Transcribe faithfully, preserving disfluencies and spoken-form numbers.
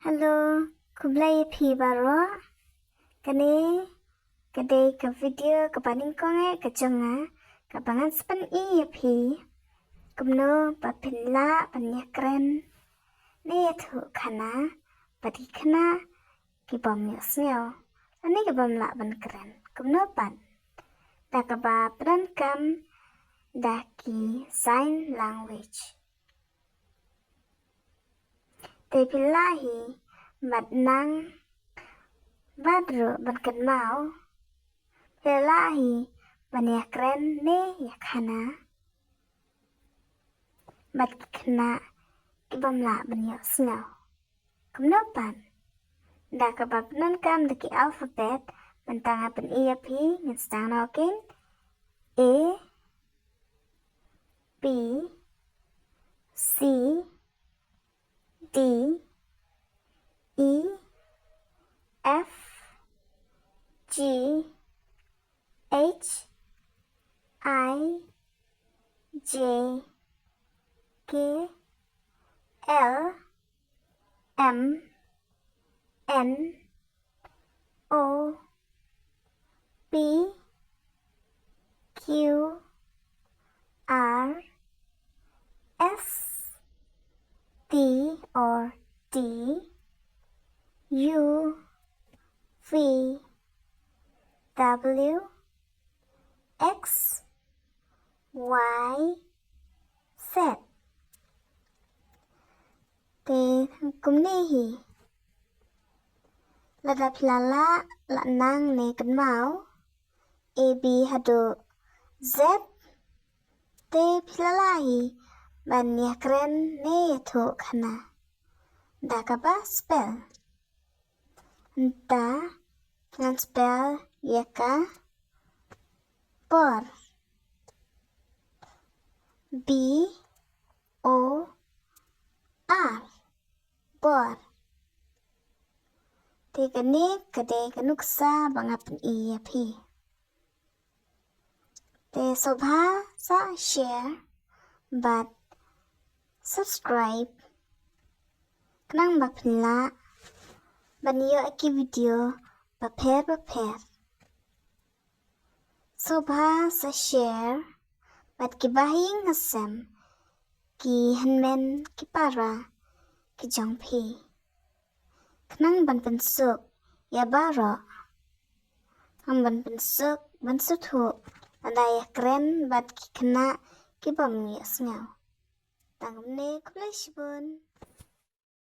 Hello, khublei ïa phi baroh. Kane ka dei ka video kaba nyngkong eh ka jong nga, kaba ngan sa pyni ïa phi kumno ba phin lah ban ïakren ne ïathuh khana bad ki khynnah ki bym ïohsngew lane ki bym lah ban kren. Kumno pat? Da kaba pyndonkam da ki sign language. Te phi lah hi ban nang bad ruh ban kynmaw. Phi lah hi ban ïakren ne ïakhana bad ki khynnah ki bym lah ban ïohsngew. Kumno pat? Da kaba pyndonkam da ki alphabet, mynta nga pyni ïa phi, ngin sdang noh kein. A, B, C, D, E, F, G, H, I, J, K, L, M, N, O, P, Q, R, S, T or T, U, V, W, X, Y, Z. Te kumne hi. Lada phi la lah, lah nang ne kynmaw A, B haduh Z, te phi la lah hi ban ïakren ne ïathuh khana da kaba spell. Mynta ngan spell ïa ka bor. B O R. Bor. Te kane ka dei ka nuksa ba nga pyni ïa phi. Te sngewbha sa share bad subscribe khnang ba phin lah ban ïoh ïa ki video bapher bapher. Sngewbha sa share bad kiba ha ïing ha sem, ki hynmen ki para ki jong phi, khnang ban pynsuk ïa baroh. Khnang ban pynsuk, ban sngewthuh lada ïakren bad ki khynnah ki bym ïohsngew. Tang kumne, khublei shibun.